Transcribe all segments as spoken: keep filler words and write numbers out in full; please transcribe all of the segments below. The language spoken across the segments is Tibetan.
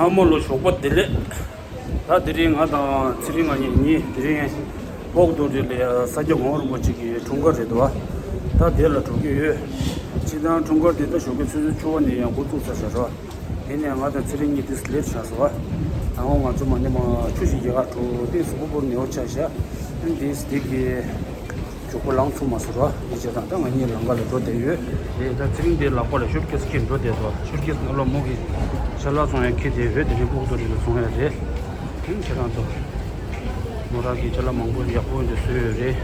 ཨ་མ་ལོ་ཞོགས་པ་བདེ་ལེགས། ད་དེ་རིང་ང་དང་ཚེ་རིང་ང་གཉིས་གཉིས་དེ་རིང་སྤོག་རྡོ་རི་ལ་ཡ་ས་སྐྱ་གོང་མ་རིན་པོ་ཆེ་གི་འཁྲུངས་སྐར་རེད་འདུག་ད་དེ་ལ་འགྲོ་གི་ཡོད། སྤྱིར་བཏང་འཁྲུངས་སྐར་དེ་ད་ཞོགས་ཀའི་ཆུ་ཚོད་བཅུ་པ་ནས་ཡང་འགོ་བཙུགས་ཚར་བཞག་རོགས། དེ་ནས་ང་དང་ཚེ་རིང་གཉིས་དེ་ལེབ་བཞག་སོང་བ། ད་འོ་ང་ཚོ་མ་ནས་མ་ཆུ་ཞིག་རྒྱག་ག་འགྲོ་དེ་གཟུགས་པོ་ནེའུ་ཆགས་བཞག་དེ་དེ་གི་མགྱོགས་པོ་ལངས་ཚུགས་མ་སོང་ར། ཡིན་ཅེ་དང་ད་ང་གཉིས་ལམ་ཁ་ལ་འགྲོ་བསྡད་ཡོད། དེ་ད་ཚེ་རིང་དེ་ལག་པ་ལ་ཤུཊ་ཀེས་འཁྱེར་འགྲོ་བསྡད་དོ། ཤུཊ་ཀེས་ནང་ལ་མོ་གི་ཅ་ལག་ཚང་ཡང་འཁྱེར་བསྡད་ཡོད། དེ་རིང་སྤོག་རྡོ་རི་ལ་སོང་ཡ་རེད། ཁྱེད་རང་ཚོ་མོ་རང་གི་ཅ་ལག་མང་པོ་ཡག་པོ་འདི་བཟོས་ཡོད་རེད།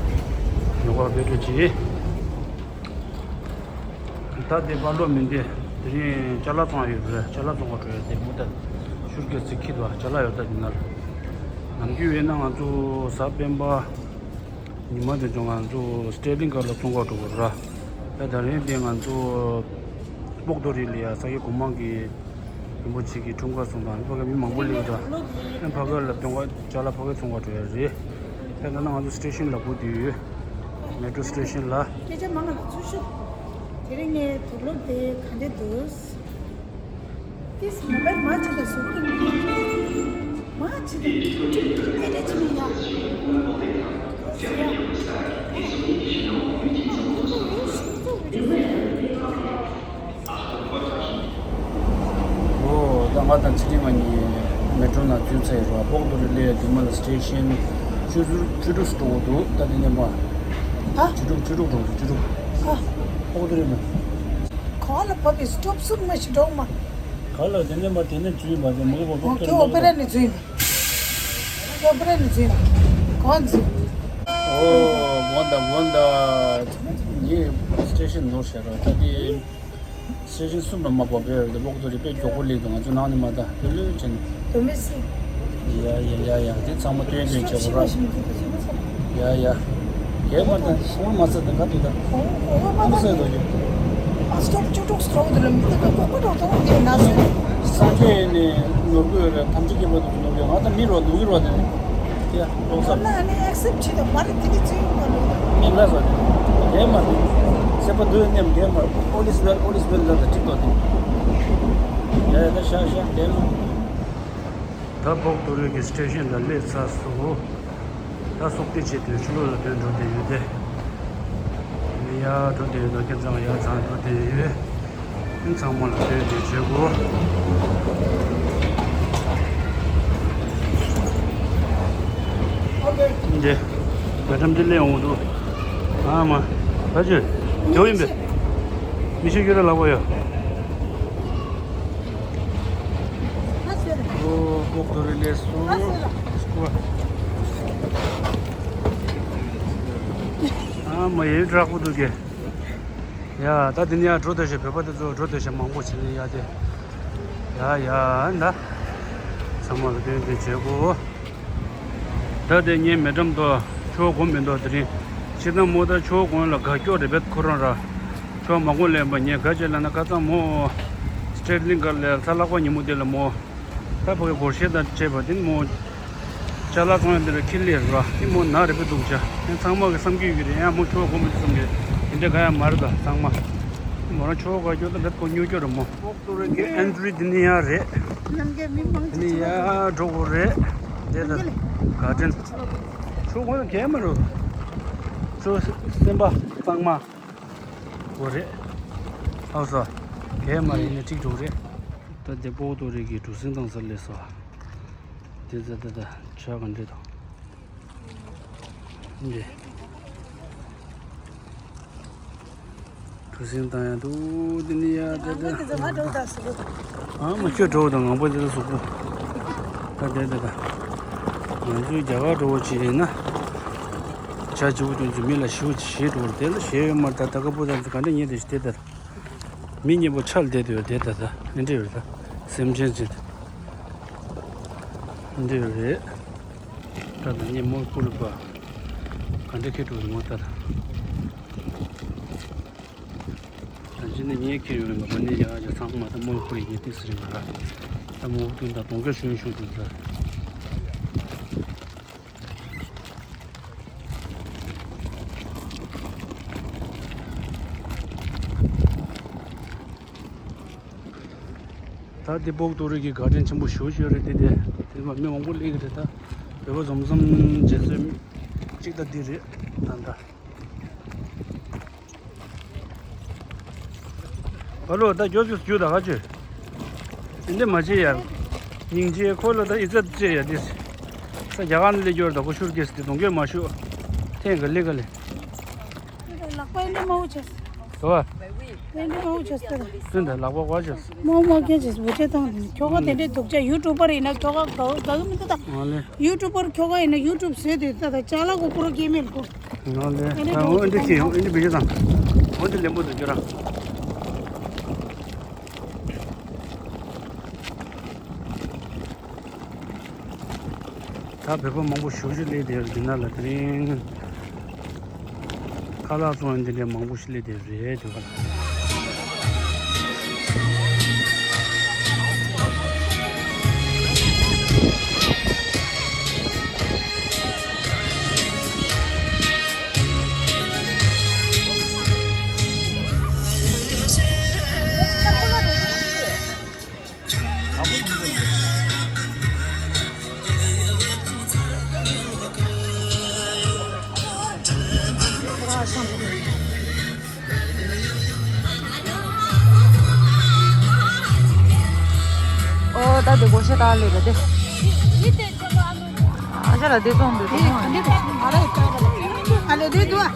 ལོག་པ་བེད་སྤྱོད་བྱེད། ད་དེ་པར་ལོ་མིན་ཏེ་དེ་རིང་ཅ་ལག་ཚང་ཡོད་རེད། ཅ་ལག་ཚང་ག་འགྲོ་ཡ་དེ་མོ་ད་ཤུཊ་ཀེས་ཅིག་འཁྱེར་དོ། ཅ་ལག་ཡོད་ད་འདི་ནར། ནམ་རྒྱུན་ཡོད་ན་ང་ཚོ་གཟའ་སྤེན་པ། ཉི་མ་དེ་ཚོ་ང་ཚོ་སི་ཊེ་ལིང་ག་ལ་ཚོང་ཁང་འགྲོ་དགོས་ར། ད་ད་རིང་དེ་ང་ཚོ་སྤོག་རྡོ་རི་ལ་ཡ་ས་སྐྱ་གོང་མ་གི་རིན་པོ་ཆེ་གི་འཁྲུངས་སྐར་སོང་དང་ཕ་གི་མི་མང་པོ་སླེབས་ད། ཨ་ཕ་གི་ལ་ཚོང་ཁང་ཅ་ལག་ཕ་གི་ཚོང་ཁང་འགྲོ་ཡ་རེད། ད་ད་ན་ང་ཚོ་སི་ཊེ་ཤན་ལ་སྒུག་བསྡད་ཡོད། མེ་ཊོ་སི་ཊེ་ཤན་ལ། སྐད་ཆ་མང་ང་ལ་ཚུར་ཤོག་དེ་རིང་ངའི་དུག་སློག་དེ་ག་འདྲ་འདུག་ཏིས་མོ་བལ་མ་ཅི་ད་སུ་རུ་མ་ཅི་ད་ཨེ་ཏེ་ཅི་མི་ཡ། ཨོ་ད་ང་དང་ཚེ་རིང་ང་གཉིས་མེ་ཊོ་ནང་འཛུལ་ཚར་ཡོད་ར། སྤོག་རྡོ་རི་སླེབས་ཡ་དེ་མ་ལ་སི་ཊེ་ཤན་བཅུ་དྲུག་བཅུ་དྲུག་འགྲོ་གི་འདུག་ད་དེ་ནས་མ་ཨ་བཅུ་དྲུག་བཅུ་དྲུག་འགྲོ་གི་འདུག་བཅུ་དྲུག་ཨ་སྤོག་རྡོ་རི་མ། ག་ལ་བབས་པའི་སི་ཊོབ་སུབ་མ་ཞིག་འགྲོ་མ། ག་ལ་དེ་ནས་མ་དེ་ནས་འཛུལ་མ་དེ་མ་གི་བབས། ཨོ་ཁེ་ཨོ་པེ་ར་ནས་འཛུལ་མ། ཨོ་པེ་ར་ནས་འཛུལ་མ། གང་འཛུལ། ཨོ་དགོན་ད་དགོན་ད། ངས་སི་ཊེ་ཤན་ནོར་བྱས་ར་ད་དེ། སི་ཊེ་ཤན་གསུམ་ལ་མ་བབས་པས་དེ་སྤོག་རྡོ་རི་དཔེ་མགྱོགས་པོ་སླེབས་འདུག་ང་ཚོ་ནང་ནས་མ་ད་ལྷོད་ལྷོད་བྱས་ནས། དོ་མི་སྲིད། ཡ་ཡ་ཡ་ཡ་དེ་ཚང་མ་སྟོན་སྟོན་བྱེད་དགོས་ར། ཡ་ཡ། རྒན་མ་དང་ཁོང་མ་ཚད་དང་ག་དུས་དང་། ཁོང་ཁོང་མ་ཚད་དོ་ཡོད། ཨ་སི་ཊོབ་བཅུ་དྲུག་སི་ཊོབ་དེ་ལ་མི་དེ་དང་ཁོ་ཁོ་འགྲོ་དང་དེ་ན་སུ། སངས་རྒྱས་ནས་ནོར་བུ་ཡོད་རེད། ཐམས་ཅད་མཁྱེན་པ་དང་ནོར་བུ་ཡོད། ང་ད་མི་རོ་ནུ་གི་རོ་དེ་ནས། ཡ་ལོག་ས། ང་ནི་ཨེག་སེབ་བྱེད་དང་མ་རེད་དེ་ནི་ཚིག་ཡོང་མ་རེད། མི་ལ་ས་རྒན་མ་རེད། སེམས་པ་འདུལ་ནས་རྒན་མ་རེད། All is well, all is well ལ་ད་ཁྲིད་དོ་དེ། ཡ་ཡ་ད་ཤ་ཤ་རྒན་མ། ད་སྤོག་རྡོ་རི་གི་སི་ཊེ་ཤན་ལ་སླེབས་ཚར་སོང་། ད་སོག་སྟེ་བྱེད་དུས་ཕྱི་ལོགས་ལ་ཐོན་འགྲོ་བསྡད་ཡོད་དེ། ཡར་འགྲོ་བསྡད་ཡོད་ད་ཁྱེད་ཚང་ཡར་ཚང་འགྲོ་བསྡད་ཡོད། ཨིན་ཚང་མ་ལ་ཐོན་བསྡད་བྱེད་དགོས། འདི། བ་ཀྲམ་དེ་ལེན་འོང་འདུག་ཨ་མ། ད་ཅི། དེ་ཡིན་པས། མི་ཤེས་ཁྱོད་ར་ལག་པ་ཡོད། ཨོ་སྤོག་རྡོ་རི་སླེབས་སོང་། ཨ་མ་ཡེ་དྲག་པོ་འདུག་གས། ཡ་ད་དེ་ནས་ཡར་འགྲོ་ཐུབ་ཤག་བོད་པ་དེ་ཚོ་འགྲོ་ཐུབ་ཤག་མང་པོ་བྱས་ནས་ཡར་དེ། ཡ་ཡ་ད། ཚང་མ་ལ་སྟོན་དེ་བྱེད་དགོས། ད་དེ་ངའི་མེ་ཊམ་དོ་ཆོ་གོ་མི་འདུག་དེ་རིང་། ཕྱི་ནང་མོ་ད་ཆོ་གོ་ལ་དགའ་སྐྱོ་རེད་པས་ཁོ་རང་ར། ཆོ་མ་གོ་ལེན་པ་ངས་དགའ་བྱས་ལ་ན་ཁ་ཚང་མོ། སི་ཊེ་ལིང་ག་ལས་ལྷ་ལྷག་པ་ཉིན་མོ་དེ་ལ་མོ། ད་ཕ་གི་སྒོར་གཞས་དང་བཅས་པ་དེ་མོ། ཅ་ལག་ཚོང་ཡ་འདི་ལ་ཁྱི་ལས་ར་དེ་མོ་ན་རེད་པས་འདུག་ཅ་ཡང་ཚང་མ་གི་བསམ་གྱི་ཡོད་ཀྱི་རེད། ཡང་མོ་ཆོ་གོ་མི་འདུག་བསམ་གྱི་དེ་འདྲ་ག་ཡང་མ་རེད་ད་ཚང་མ། མོ་རང་ཆོ་ག་སྐྱོ་ད་ལབ་ཁོ་ཉོ་སྐྱོ་ར་མོ། ཨེན་ཊི་རི་འདི་ནི་ཡ་རེད། ནམ་རྒྱལ་མི་མང་ཆེ་ནི་ཆེ་ཡ་འགྲོ་དགོས་རེད། དེ་ལ་ག་དྲན། ཆོ་གོ་ཡང་གས་མ་རུ། ཆོ་སེམས་པ་གཙང་མ་དགོས་རེད། ཨའོ་སོ། གས་མ་རེད་ནི་ཅིག་འགྲོ་རེད། ད་དེ་སྤོག་རྡོ་རི་གི་གྲུ་གཟིངས་བཏང་ས་སླེབས་སོ། དེ་ད་ད་ད་ཆ་ག་འདྲེ་དང་། འདི། གྲུ་གཟིངས་བཏང་ཡ་འདུག་འདི་ནི་ཡ་ད་ད། ཨ་མ་ཁྱོད་འགྲོ་དང་ངང་པ་དེ་ལ་གཟུགས་པོ། ད་དེ་ད་ད། ང་ཚོའི་རྒྱ་གར་འགྲོ་བ་ཅིག་ཡིན་ན། བྱ་བྱིའུ་དེ་ཚོ་མི་ལ་ཞིའུ་ཞེས་འགྲོ་བར་དེ་ལ་ཞེས་ཡོད་མ་རེད། ད་ད་ཀ་པོ་དང་ག་འདྲ་ཉེ་དེ་ཞིག་དེ་ལྟར། མི་གཉིས་པོ་ཆར་བསྡད་དུ་ཡོད་དེ་ད་ད་ཨེ་འདྲ་ཡོད་ད། སེམས་ཅན་ཅིག་ཨེ་འདྲ་ཡོད་རེད། ད་ད་ཉེ་མོ་ཀུ་རུ་པ་ག་འདྲ་ཁེ་འགྲོ་རེད་མོ་ད་ད། ད་ཅི་ནས་ངས་ཁྱེར་ཡོང་བ་ནི་ཡ་ཡ་ཚང་མ་ད་མོ་ཁུར་ཡིན་ཏི་སི་རེད་མ་ར། ད་མོ་ཀུན་ད་གདོང་སྐྱ་ཤུན་ཤུན་དུ་ད། ད་འདི་སྤོག་ཏོ་རི་གི་གར་ཌེན་ཆེན་པོ་ཞེ་པོ་ཅིག་ཡོད་རེད། དེ་དེ་དེ་མ་མི་མང་པོ་སླེབས་ཀྱི་རེད། ད་བོད་པ་འཛོམས་འཛོམས་བྱེད་སྲོལ་གཅིག་ད་འདི་རེད་ད་ད། ཨ་ལོ། ད་མགྱོགས་མགྱོགས་རྒྱུགས་ད་ག་ཅོ། དེ་འདྲ་མ་བྱེད་ཡ། སྙིང་རྗེ་ཁོ་ལ་ད་ཨི་ཙི་ཅེ་ཡ་དེ། ས་རྒྱ་གར་ནས་སླེབས་ཡོད་རེད། ད་ཁོ་ཤུར་སྐྱེས་སི་དེ་གདོང་སྐྱོད་མ་ཞུ། ཐེངས་ག་ལེ་ག་ལེ། ལག་པ་འདི་མ་འུ་ཆེ། དོ། འདི་མ་འུ་ཆེ་སྟེ། དོན་དུ་ལག་པ་གོ་ཆེ། མ་འུ་མ་སྐྱེ་ཆེ་འུ་ཆེ་དང་། ཁྱོ་ག་དེ་འདྲའི་སྡུག་ཅག་ཡུ་ཊུབ་པར་ཡིན་ན་ཁྱོ་ག་དགའ་དགའ་གི་མི་འདུག་ད། ཡུ་ཊུབ་པར་ཁྱོ་ག་ཡིན་ན་ཡུ་ཊུབ་བཟོས་དུས་ད་ད་ཅ་ལག་གོ་པོ་རོ་སྐྱེ་མེད་ལ་གོ། ང་ལས་ད་འོ་འདི་ཅི་འོ་འདི་བེད་སྤྱོད་དང་། འོ་འདི་ལེན་པོ་དུ་འགྱུར་ར། ད་བོད་པ་མང་པོ་ཞེ་པོ་ཅིག་སླེབས་བསྡད་ཡོད་རེད། འདི་ན་ལ་དེ་རིང་ཁ་ལག་བཙོང་ཡ་འདི་འདྲའི་མང་པོ་ཞིག་སླེབས་བསྡད་ཡོད་རེད། དེ་ག་ལ། ཨོ་ད་དེ་སྒོ་ཕྱེ་ད་ལེ་རེད་དེ། ཨ་ཅག་ལ་དེ་བཙོང་འདོད་དེ་ཨ་ལེ་དེ་འདུག་ཨ།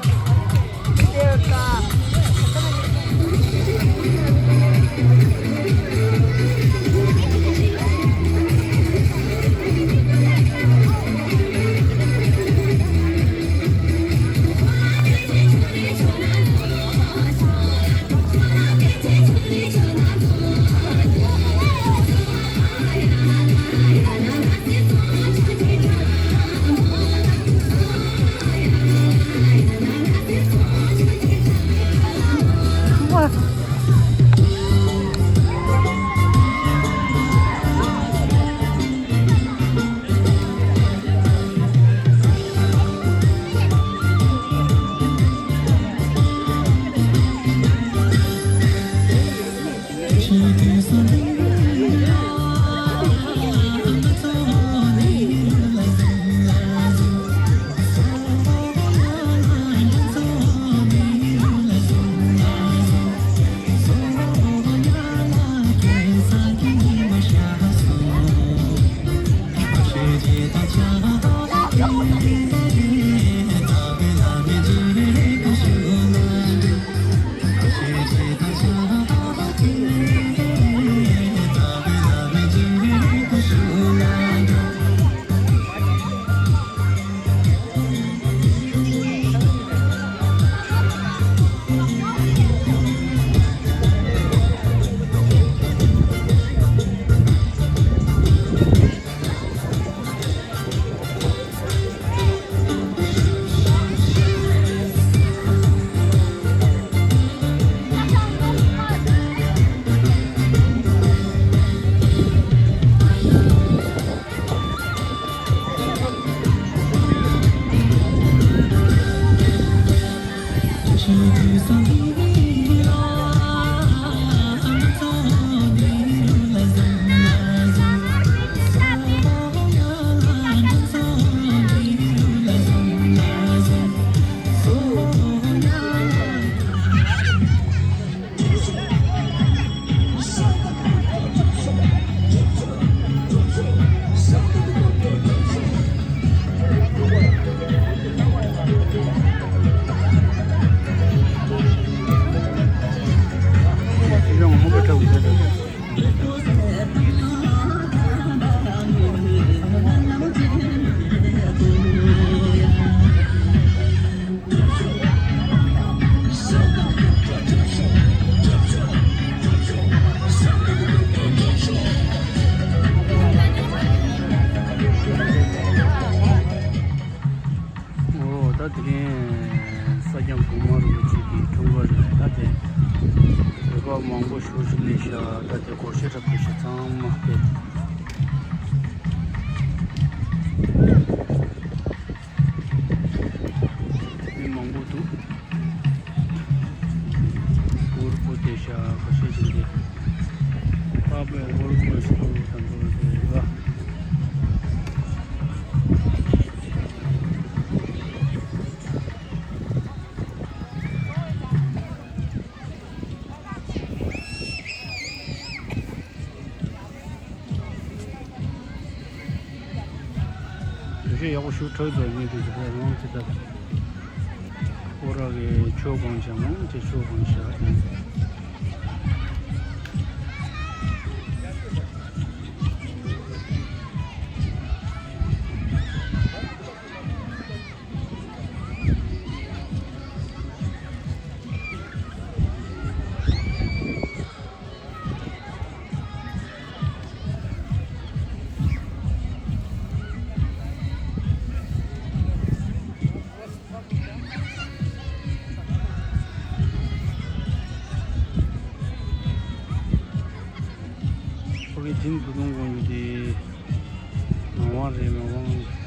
ཨོ་ད་དེ་རིང་ས་སྐྱ་གོང་མ་རིན་པོ་ཆེ་གི་འཁྲུངས་སྐར་རེད། ད་དེ་བོད་པ་མང་པོ་ཞེ་པོ་ཅིག་སླེབས་ཤག་ད་དེ་སྒོར་གཞས་འཁྲབ་སྟེ་ཤག་ཚང་མ་དེ། མི་མང་པོ་འདུག་ཧོར་པོ་དེ་ཤ་ཁ་ཤས་ཤིག་འདུག་ད་པའི་ཧོར་པོ་ ཡག་པོ་ཞུ་འཕྲོད་དོ་ཉིད་དུ་ཞུ་བ་རང་ཅི་ལྟར། ཨོ་ར་གི་ཆོས་གང་བྱ་མང་དེ་ཆོས་གང་བྱ། ཁོ་གི་དིན་དུ་གཏོང་དགོས་ཡོད་དེ། ངག་དབང་རེད། ངག་དབང་།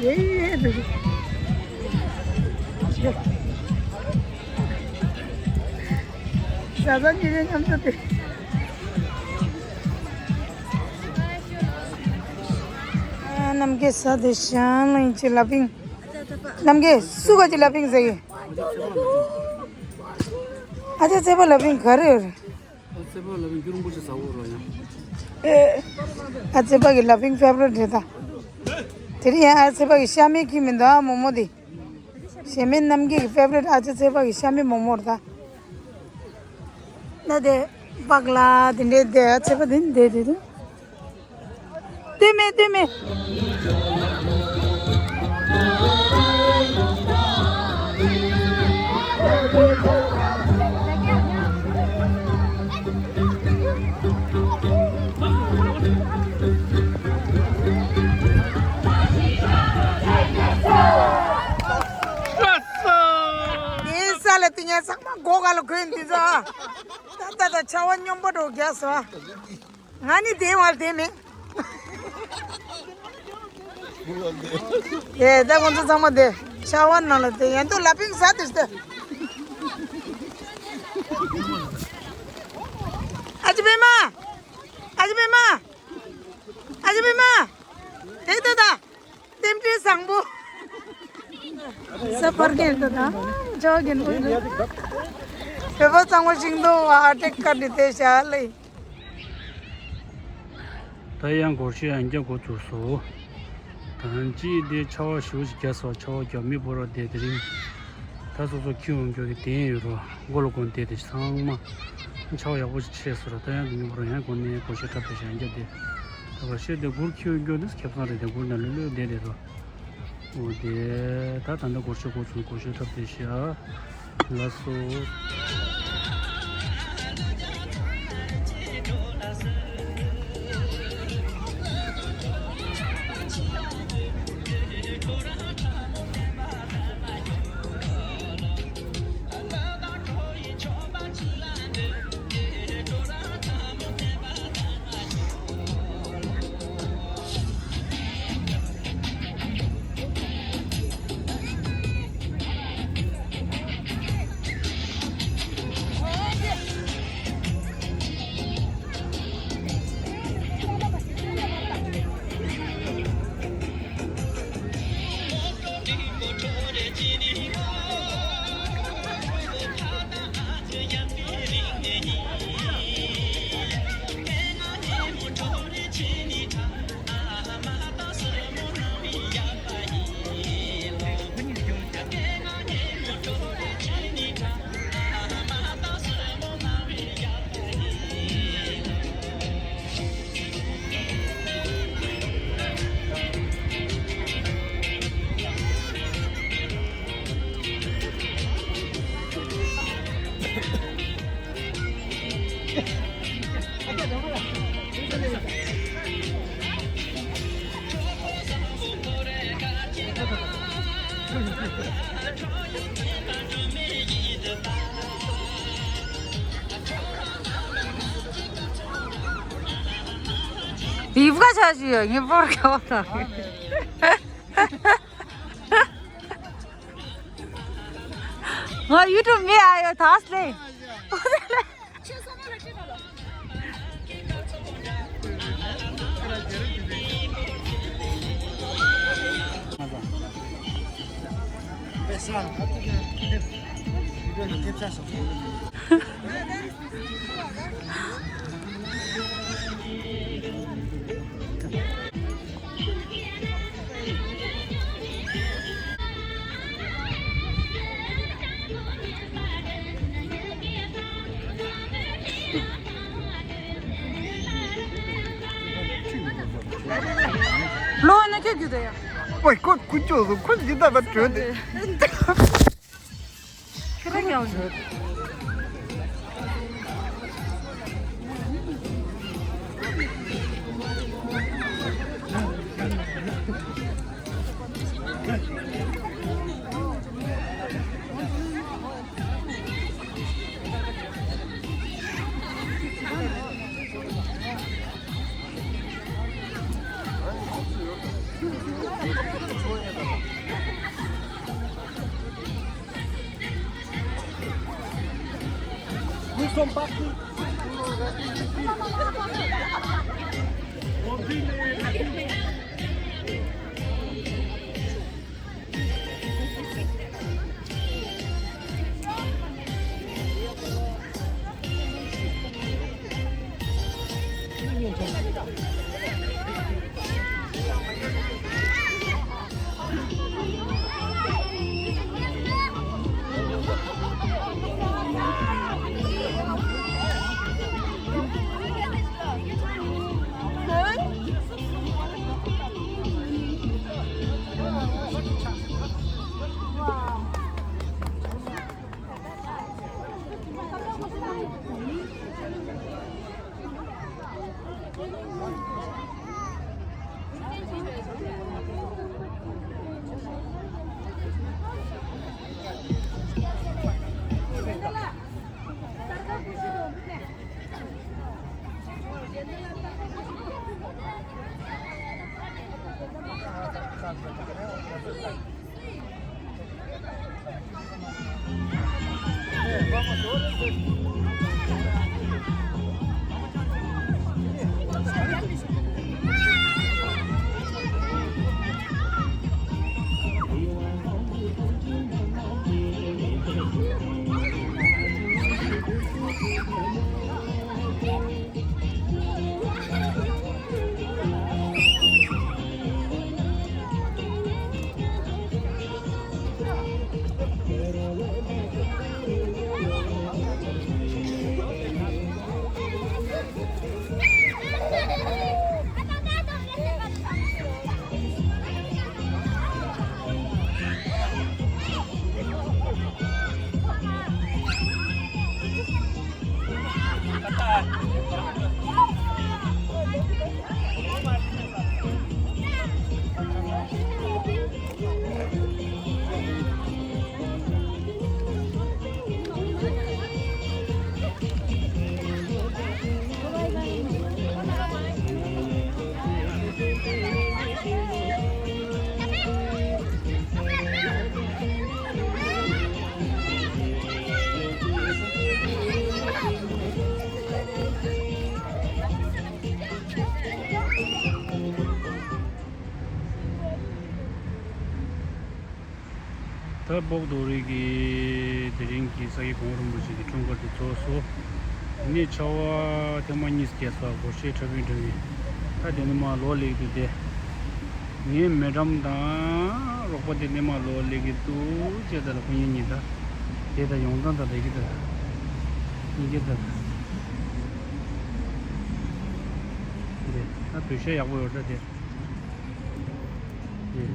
ཡེ་ཡེ་འདུག་ཟ་ཟ་ཉེ་རེ་མཉམ་དུ་དེ། ཨ། རྣམ་རྒྱལ་ས་དེ་ཤང་ལ་ཡིན་ཅི་ལ་པིང་། རྣམ་རྒྱལ་སུ་ག་ཅི་ལ་པིང་ཟེར་གི། ཨ་ཅག་ཚེ་པ་ལ་པིང་ག་རེ་ཡོད་རེད། ཨ་ཚེ་པ་ལ་པིང་རྒྱུ་རིན་པོ་ཆེ་ཟ་འོ་རོ་ཡང་། ཨེ། ཨ་ཚེ་པ་གི་ལ་པིང་ཕེ་བ་རེ་ཊི་རེད་ད། དེ་རིང་ཡང་ཨ་ཚེ་པ་གི་ཤ་མེད་ཁྱི་མི་འདུག་ཨ་མོག་མོག་དེ། ཞེ་མེད་རྣམ་རྒྱལ་གི་ཕེ་བ་རེ་ཊི་ཨ་ཅག་ཚེ་པ་གི་ཤ་མེད་མོག་མོག་རེད་ད། ན་དེ། པག་ལ་དེ་འདྲའི་དེ་ཨ་ཚེ་པ་དེ་འདྲའི་དེ་དུ། ལྟོས་མེད་ལྟོས་མེད། དེའི་ས་ལ་དེ་ཉལ་ཚང་མ་སྒོ་ག་ལ་གོན་འདི་ཚོ། ད་ད་ད་ཆ་བ་སྙོམས་པོ་འགྲོ་རྒྱག་སོ། ང་ནི་དེ་བར་དེ་མེད། ཨེ་ད་ཁོང་ཚོ་ཚང་མ་དེ་ཤ་བ་ནང་ལ་དེ་ཡན་དུ་ལ་པིང་ཟ་དེ་སྟེ། ཨ་ཅི་པེ་མ། ཨ་ཅི་པེ་མ། ཨ་ཅི་པེ་མ། དེ་ད་ད། རྟེན་འབྲེལ་བཟང་པོ། ས་ཕར་གྱེན་དུ་དང་ཇོ་གྱེན་དུ། བོད་པ་གཙང་མ་ཤིང་ཏོག་བ་ཨ་ཏྲེག་ཀ་འདི་དེ་ཤ་ལེ། ད་ཡང་སྒོར་གཞས་ཡང་རྒྱག་འགོ་བཙུགས་སོ། ད་ཅི་འདི་ཆར་པ་ཞེ་པོ་ཞིག་བརྒྱབ་སོང་། ཆར་པ་བརྒྱབ་མི་འབོར་བ་དེ་དེ་རིང་། ད་སོ་སོ་ཁྱིམ་ཡོང་རྒྱུ་གི་དེ་ཡོད་རོ། མགོ་ལ་གོན་དེ་དེ་ཚང་མ། ཆར་པ་ཡག་པོ་ཞིག་ཆེ་སོང་ར། ད་ཡང་དེ་མི་འབོར་ཡང་གོན་ནས་སྒོར་གཞས་འཁྲབ་དེ་ཞིག་ཡང་རྒྱག་དེ། ད་སྒོར་གཞས་དེ་སྒོར་ཁྱིམ་ཡོང་རྒྱུ་དེ་ཁེ་བཟང་རེད། དེ་སྒོར་ན་ལོས་ལོས་བསྡད་རེད་རོ། འོ་དེ། ད་ད་ལྟ་སྒོར་གཞས་འགོ་ཚུགས། སྒོར་གཞས་འཁྲབ་བསྡད་ཤག་ལགས་སོ། དེ་བཀའ་ཆ་ཞུ་ཡོད་ངས་པོར་ཁ་བ་དང་། ང་ཡུ་ཊུབ་མི་ཨ་ཡོད་ཐག་སླེ། ལོ་ན་ཁྱོད་རྒྱུ་དེ་ཡ། ཝེ་ཁོ་ཁུ་ཅོ་སོ་ཁོ་ཇི་ལྟ་བ་བྲོས་ཏེ། ཁྱོད་རང་ཀྱང་། ད་སྤོག་རྡོ་རིང་གི་དེ་རིང་གི་ས་དགེ་གོང་རིན་པོ་ཆེ་གི་འཁྲུངས་སྐར་དེ་རྫོགས་སོ། དེ་ནས་ཆར་པ་ཐེངས་མ་གཉིས་བརྒྱབ་སོང་། སྒོར་གཞས་འཁྲབ་པའི་འགྲོ་ཡིན། ད་དེ་ནས་མར་ལོག་སླེབས་དུས་དེ། ངའི་མེ་ཌམ་དང་རོགས་པ་དེ་ནས་མར་ལོག་སླེབས་ཀྱི་འདུག་ཅེས་ད་ལ་ཁོ་གཉིས་གཉིས་ད། དེ་ད་ཡོང་སྟངས་ད་ལས་ཀྱི་ད། གཉིས་ཀྱི་ད། འདི་ད་བོད་གཞས་ཡག་པོ་ཡོད་ད་དེ། ཨེ།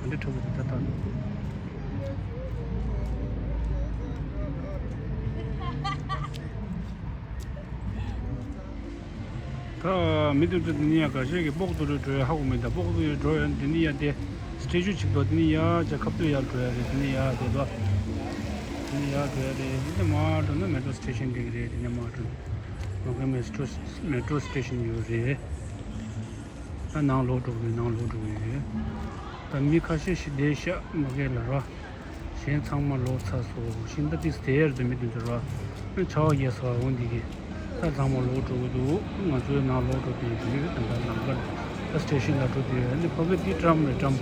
ཨ་འདྲ་ཁྲ་བོ་དེ་ད་ལྟ་ནི། ད་མི་དེ་ཚོ་དེ་ནི་ཡ་ག་ཤེད་ཀྱི་སྤོག་རྡོ་རིང་འགྲོ་ཡ་ཧ་གོ་མེད། ད་སྤོག་རྡོ་རིང་འགྲོ་ཡ་དེ་ནི་ཡ་དེ་སི་ཊེ་ཅུ་ཅིག་འདུག་དེ་ནི་ཡ་ཅ་ཁ་པར་ཡར་འགྲོ་ཡ་རེད། དེ་ནི་ཡ་དེ་འདུག་དེ་ནི་ཡ་འགྲོ་ཡ་རེད། དེ་ནི་མར་འགྲོ་ན་མེ་ཊོ་སི་ཊེ་ཤན་འགྲིག་གི་རེད། དེ་ནི་མར་འགྲོ་ན་མོ་གྷལ་མེ་ཊོ་མེ་ཊོ་སི་ཊེ་ཤན་ཡོད་རེད། ད་ནང་ལོག་འགྲོ་གི་ཡོད། ནང་ལོག་འགྲོ་གི་ཡོད། ད་མི་ཁ་ཤས་ཤིག་བསྡད་ཤག་མ་གི་ལ་ར། གཞན་ཚང་མ་ལོག་ཚར་སོང་། ཤིང་རྟ་ཏིས་དེ་ཡར་དུ་མི་དེ་ཚོ་ར། ཆར་པ་རྒྱག་ས་འོང་འདི་གི། ད་ཚང་མ་ལོག་འགྲོ་གི་འདུག་ང་ཚོའི་ནང་ལོག་འགྲོ་དེ་ཡོད། ད་ད་ནང་ག་ད་སི་ཊེ་ཤན་ལ་འགྲོ་དེ་ཡོད། ཨ་ནི་ཕ་གི་དེ་ཊམ་རེད། ཊམ།